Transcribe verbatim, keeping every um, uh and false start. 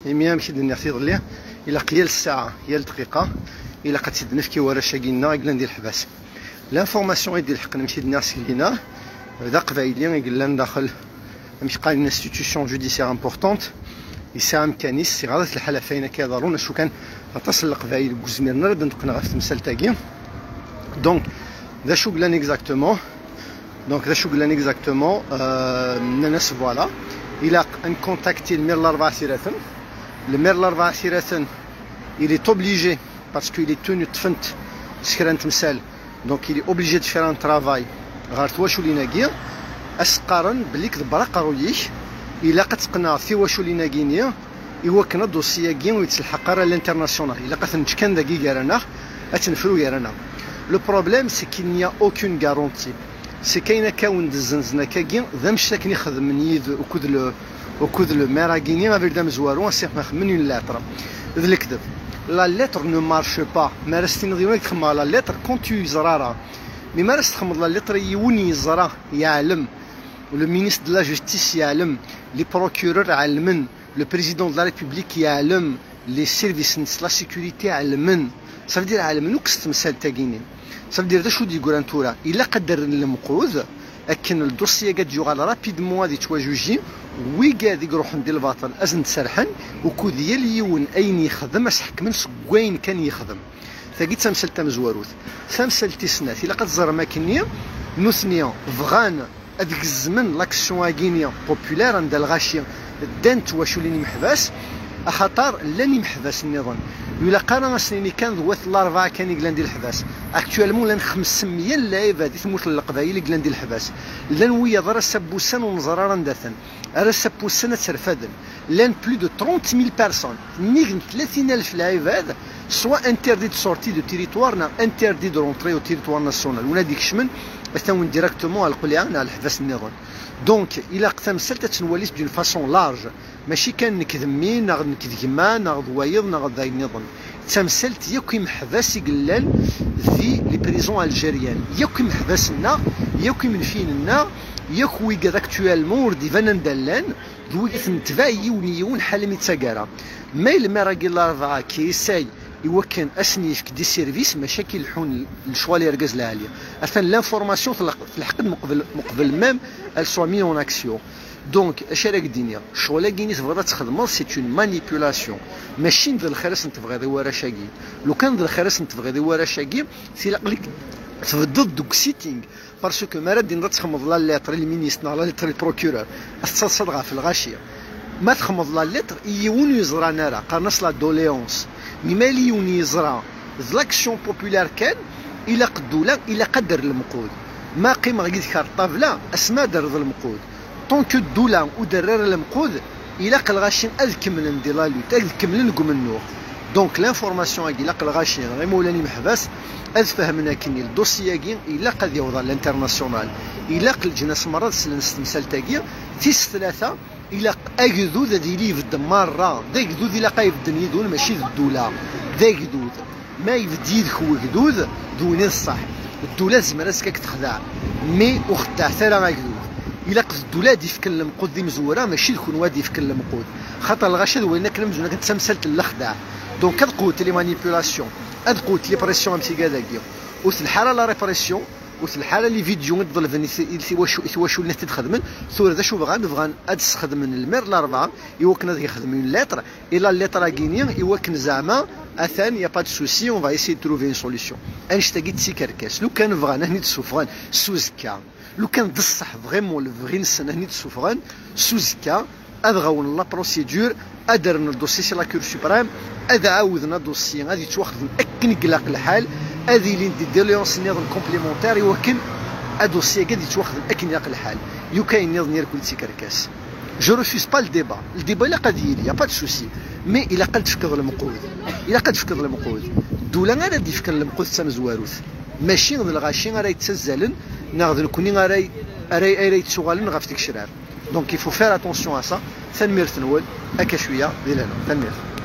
Imi, amek i d-nniɣ tiḍelli, ilaq yal ssaɛa, yal dqiqa, ilaq ad tt-id-nefk i warrac-agi-nneɣ i yellan di leḥbas. L'information i d-ilḥeqen, amek i d-nniɣ seg dinna, d aqbayli i yellan daxel, amek qqaren, une institution judiciaire importante, yesɛa amkan-is, iɣaḍ-it lḥal ɣef wayen akka iḍerrun, acu kan aṭas n leqbayel ur zmiren ara ad d-neqqen ɣef temsalt-agi. Donc, d acu yellan exactement? Donc, d acu yellan exactement? Euh, nnan-as, voilà, ilaq ad nkontakti lmir Larebɛa Siraten. Lmir Larebɛa Siraten, il est obligé, parce qu'il est tenu, ṭṭfen-t s kra n temsal, donc il est obligé de faire un travail ɣer twaculin-agi, ad s-qqaren belli ḍebber aqerruy-ik, ilaq ad teqqneḍ tiwaculin-agi-nni, i wakken ad dossier-agi ur yettelḥaq ara à l'international. Ilaq ad t-neǧǧ kan dagi gar-aneɣ, ad t-nefru gar-aneɣ. Le problème, c'est qu'il n'y a aucune garantie. C'est qu'ayen akka wen-d-zzenzen akkagi, d annect akken i xedmen yid ukud le, ukud le maire-agi-nni, abrid amezwaru, ad s-ixdem une lettre. D lekdeb. La lettre ne marche pas. Mi ara s-tiniḍ yiwen ad k-xedmeɣ la lettre, quand tu yeẓra ara. Mi ara s-txedmeḍ la lettre i yiwen yeẓra, yeɛlem, le ministre de la Justice yeɛlem, les procureurs ɛelmen, le président de la République yeɛlem, les services n la sécurité ɛelmen. Ça veut dire ɛelmen akk s temsalt-agi-nni. Ça veut dire d acu d-yeggran tura? Ilaq ad d-rren lemqud akken le dossier-agi ad d-yuɣal rapidement ad yettwajuji. Wigad i iruḥen di lbaṭel ad sen-d-serḥen, ukud yal yiwen ayen yexdem ad s-ḥekmen seg wayen kan yexdem. Tagi d tamsalt tamezwarut. Tamsalt tis snat, ilaq ad teẓrem akkenni, nutni bɣan ad gezmen l'action-agi-nni populaire anda lɣaci ddant twaculin imeḥbas, axaṭer llan imeḥbas nniḍen. Ur ilaq ara ad s-nini kan d wat Larebɛa kan i yellan di leḥbas. Actuellement, llan xemsemya n lɛibad di tmurt n Leqbayel i yellan di leḥbas. Llan wiyaḍ ara s-abbusan ur neẓri ara anda-ten. Ara s-abbusan ad terfaden. Llan plus de trente mille personnes. Nnig n tlatin alef lɛibad, soit interdit de sortie de territoire, neɣ interdit de rentrer au territoire national. Win ad ikecmen, ad t-awin directement ɣer lqelɛa neɣ leḥbas nniḍen. Donc, ilaq tamsalt ad tt-nwali d'une façon large. Mačči kan nekk d mmi, neɣ nekk d gma, neɣ d wayeḍ, neɣ d ayen nniḍen. D tamsalt yakk imeḥbas i yellan di les prisons algériennes. Yakk imeḥbas-nneɣ, yakk imenfiyen-nneɣ, yakk wigad actuellement ur d-iban anda llan, d wigad netbeɛ yiwen i yiwen ḥala mi d taggara. Ma yella lmir-agi n Larebɛa qui essaye i wakken ad sen-yefk des services, mačči akka i leḥḥun lecɣal i urgaz lɛali. Atan l'information telḥeq-, telḥeq-d meqbel, meqbel même elle soit mise en action. Donc, acu ara k-d-iniɣ? Ccɣel-agi-nni tebɣiḍ ad txedmeḍ, c'est une manipulation. Mačči d lxir i sen-tebɣiḍ i warrac-agi. Lukan d lxir i sen-tebɣiḍ i warrac-agi, tilaq-ik tbeddeḍ deg sitting. Parce que mi ara d-tiniḍ ad txedmeḍ la lettre i lministre neɣ la lettre i procureur, ad tettaḍsaḍ ɣef lɣaci. Ma txedmeḍ la lettre i yiwen ur yeẓran ara, qqaren-as la doléance. Mi ma yella yiwen yeẓra, d l'action populaire kan, ilaq ddula, ilaq ad d-terr lemqud. Ma qqimeɣ yid-k ar ṭṭabla, asmi ad d-terreḍ lemqud. Tant que ddula ur d-terri ara lemqud, ilaq lɣaci ad kemmlen di la lutte, ad kemmlen deg umennuɣ. Donc l'information-agi, ilaq lɣaci, imawlan imeḥbas, ad fehmen akken le dossier-agi ilaq ad yaweḍ à l'international. Ilaq leǧnas merra ad slen s temsalt-agi. Tis tlata, ilaq agdud ad yili ibedd merra. D agdud ilaq ad ibedden yid-wen, mačči d ddula. D agdud. Ma ibedd yid-k wegdud, d win i d ṣṣeḥ. Ddula tezmer ad k-texdeɛ, mais ur xeddɛet ara agdud. Ilaq d ddula ad d-ifken lemqud d imezwura, mačči d kunwi ad d-ifken lemqud. Xaṭer lɣaci d wayen akken amzun akken d tamsalt n lexdeɛ. Donc ad qewwet les manipulations, ad qewwet les pressions am tigad-agi. Ur telḥa ara la répression, ur telḥa ara les vidéos i d-ḍelben i t-, i twacu-, i twaculin ad t-id-xedmen. Tura d acu bɣan? Bɣan ad sxedmen lmir Larebɛa i wakken ad yexdem une lettre, et la lettre-agi-nni i wakken zeɛma atan, y a pas de souci, on va essayer de trouver une solution. Annect-agi d tikerkas. Lukan bɣan ad ten-id-ssufɣen s uzekka, lukan d ṣṣeḥ, vraiment, lebɣi-nsen ad ten-id-ssufɣen s uzekka, ad ɣawnen la procédure, ad rren le dossier si la Cour suprême, ad ɛawden adossier, ad yettwaxdem akken i ilaq lḥal, ad ilin des doléances nniḍen complémentaires i wakken adossier-agi ad yettwaxdem akken ilaq lḥal. Lukan nniḍen irkul d tikerkas. Je refuse pas le débat. Le débat ilaq ad yili, y a pas de souci. Mais ilaq ad d-tefkeḍ lemqud. Ilaq ad d-tefkeḍ lemqud. Ddula ara d-yefken lemqud d tamezwarut. Mačči d lɣaci ara yettazzalen, neɣ d nekni ara, ara, ara yettuɣalen ɣef tgecrar. Donc il faut faire attention à ça. Tanemmirt-nwen, akka cwiya di lehna. Tanemmirt.